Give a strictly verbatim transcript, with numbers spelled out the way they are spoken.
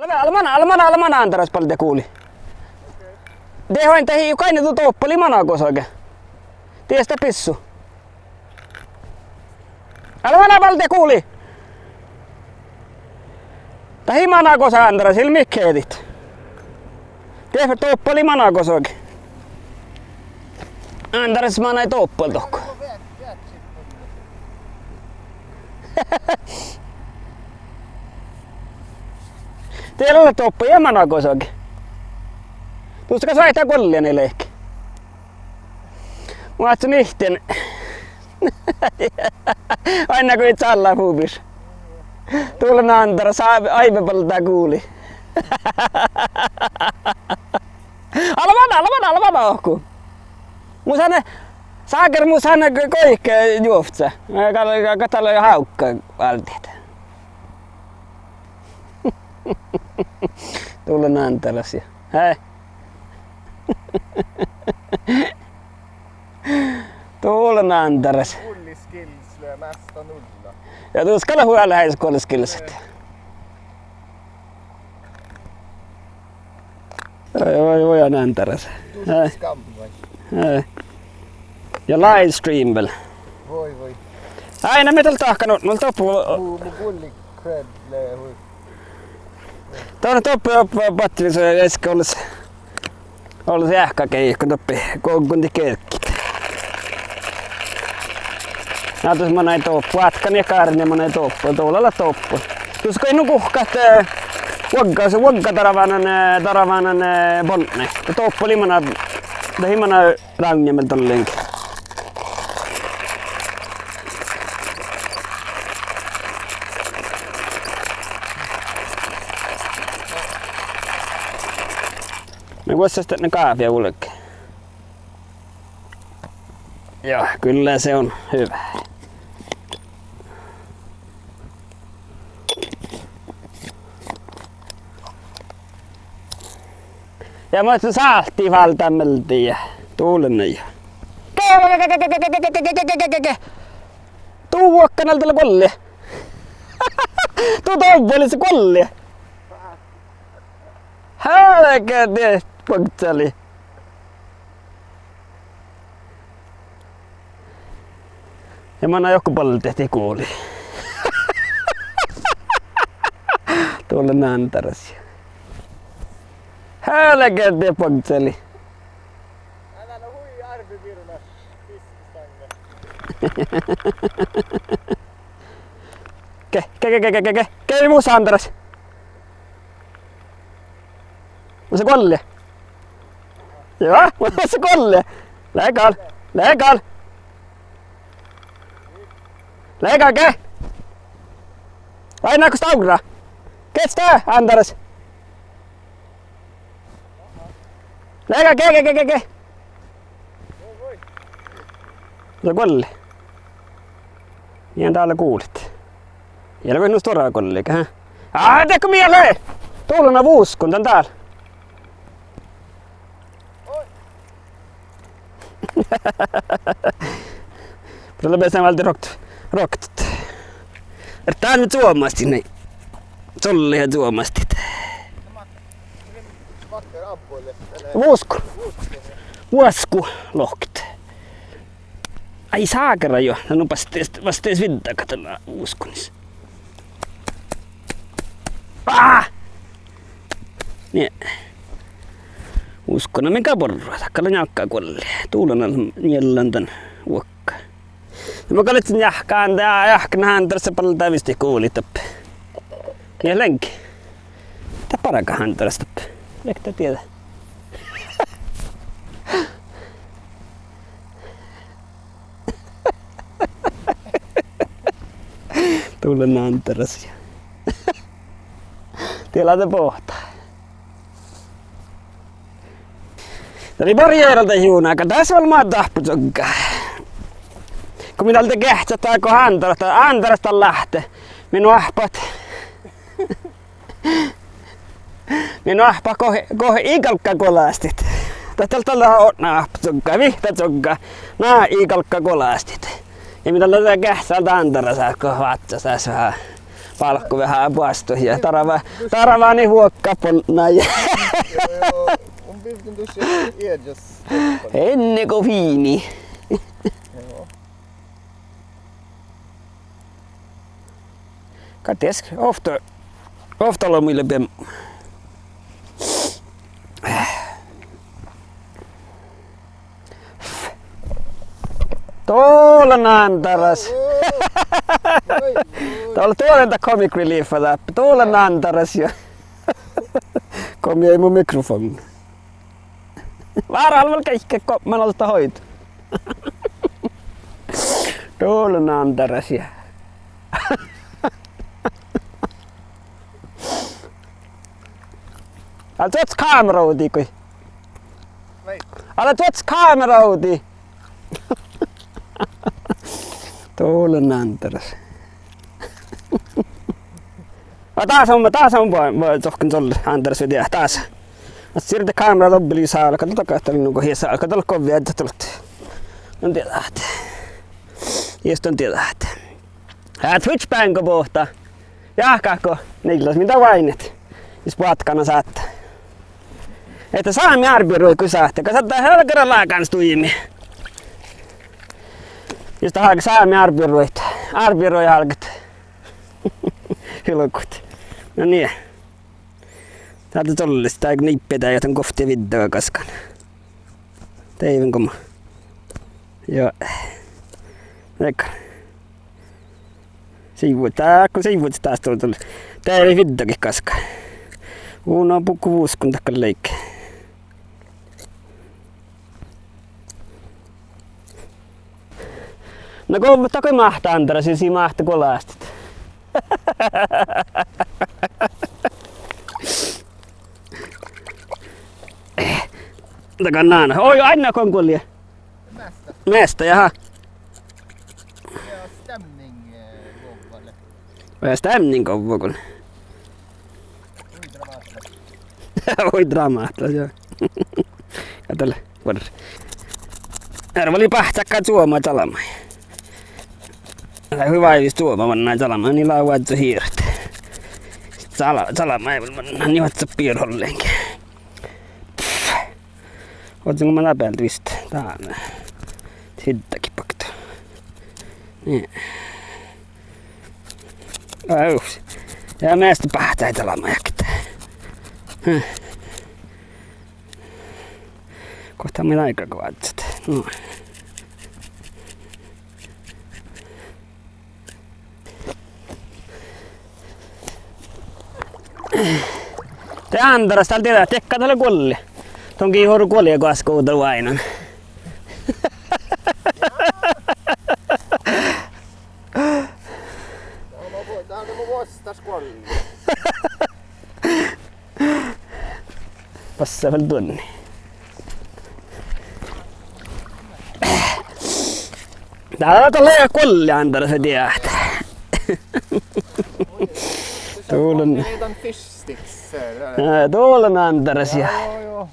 Ale, ale mana, ale mana, ale mana, Ándáras, balde guli. De oaidná dat ii gainna, du doppe lei mana gosage. Dies dat bissu. Ale mana, balde guli. Dat ii mana gosa, Ándáras, ii leat mihkkege dit. Dies doppe lei mana gosage. Ándáras manai doppe dohko. Dies lea doppe ja mana gosage. Dušše gal oaidná guolli lehkii. Mun áhččen ihtán. Oaidná go ii čállá fuobbáš. Dovllan Ándáras, a-, aive baldá guli. Ale mana, ale mana, ale mana dohko. Mun sáhtán, ságar, mun sáhtán go-, goike njuovcca. Gal, gal, gal dat lea hávgga váldit. Dovllan Ándáras ja. Hei. Dovllan Ándáras. Guolli skills lea measta nulla. Ja dušše gal lea hui leat guolli skills. Ai, ai, ai, Ándáras. Dušše skammai. Ai. Ja livestream vel. Voi, voi. Ai, na mii dal dahkan, no, no, doppe. Mu, mu guolli cred lea hui. Dovllan doppe, doppe, batteris easka olles. Olles eahkagehko doppe, goggon dii gergit. Na, dušše manai doppe, atkan ja gárnje manai doppe, dovllan lea doppe. Dušše go nu guhkát, eh, vuogga, vuogga darvánan, eh, darvánan, eh, boltnái. Doppe lei mana, dat ii mana rávnjamel dollenge. Na vuosttaš dan gáfia vulge. Ja, kyllä se on hyvä. Ja muhto sálttii fálddá mielde ja dovllan ja. Ge, ge, ge, ge. Du vuokkanal dal guolli. Du dovvvalit guolli. Helgedis, bogcali. Ja manai dohko balde dii guli. Dovllan Ándáras. Helgedis, bogcali. Ge, ge, ge, ge, ge, ge, ge, mus, Ándáras. Mus lea guolli. Ja, mus lea guolli. Lea gal, lea gal. Lea gal, ge. Vai nakko stávra. Ge sta, Ándáras. Lea gal, ge, ge, ge, ge, ge. Lea guolli. Mii dál gulit. Ja lea nu stuorra guolli, ge, ha? Á, dego mii lea! Dovllan vuskon dan dál. Muhto lea beassá válde ruoktot, ruoktot. Er dán mii cuomastit nai. Čollet ja cuomastit. Vuskon. Vuosku lohket. Ai, ságara jo. Na nu bastes, bastes viđđagat dán vuskonis. Á! Nie. Vuskon, na mii gal borrat, dat gal lea njalgga guolli. Dovllan njeallán dan vuokka. Ja mun gal ledjen jahkán, de, jahkán Ándáras baldá visot gulit doppe. Nie lean. Dat bargat Ándáras doppe. Ledje dieđe. Dovllan Ándáras. Die lea de boahtá. Dat lei barriera dat juna, aga das vel mat dáhpážugga. Go mii dal de geahččat dego Ándáras, Ándáras dal láhtte. Min oahppat. Min oahppat go, go ii galgga guolastit. Dat dal, dal lea odne oahppažugga, vihtta čugga. Na ii galgga guolastit. Ja mii dal de geahččat Ándáras go váccá das veahá. bálku veahá boastut ja darvá-, darvánit vuokka bonnái. Joo, joo. Mun bivden dušše iežas. Enne go fiini. Joo. Gal dieđusge ovtta, ovtta olbmuid lea biebmu. Dole nándáras. Dole, dole dat comic relief dáppe. Dole nándáras ja. Kom, jei mu mikrofon. Várra vel geaiddu gobban olddut hoidut. Dole nándáras ja. Ale čuođi kámeravdii, kui. Ale čuođi kámeravdii. Dole nándáras. A dás on, dás on ba-, ba-, dohkken dol-, Ándáras, viđat dás. Ahte sirde kámera dobbelii sálka, dol-, dol-, dol-, nugo hii sálka, dol-, govvi, ahte dol-, don dieđát. Jus don dieđát. Át fuččat beaŋga bohtá. Jáhkát go nillas, mii dat oaidnit. Jus boatkana sáhttá. Ahte sámi árbierui go sáhttá, gal dat álgá lágan stuimi. Jus dat álgá sámi árbierui, árbierui álgá. Hilgut. No nie. Dat lea dollest, dat niibbi, dat ii leat dan govtta viđđaga gaskkan. Deaivven goma. Joo. Dego. Sivvu-, dat go sivvut dás dol-, dol-. Deaivven viđđaga gaskkan. Uno buku vuskun dakko leigga. Na go, dat go máhttá, Ándáras, ja sii máhtte guolástit. Dagan nana. Oi, áinna go guollii. Measta. Measta, jaha. Ja stemning, eh, gova le. Ja stemning gova gal. Hui dramáttalasa, joo. Ja dalle, vuorre. Ervvai báhcága čuoma čalmma. Lei hui váivis čuoma mannat čalmma, nie lávii oažžut hiirat. Čal-, čalmma eai vel mannat, nie oažžut birra ollengi. Oažžun go manai bealde vist dán. Hiddagi bakta. Nie. Au. Ja measta báhcá čalmma eakte. Hm. Gohta mii áigá go oažžut. Nu. De Ándáras, dál dieđát, diekka dat lea guolli. Don gii oro guoli goaske ovdal oaidnán. Dál lea vuosttaš guolli. Bassa vel duonii. Dál dat lea guolli, Ándáras, dieđát. Dole. Fish sticks, eh, dole Ándáras ja. Joo, joo.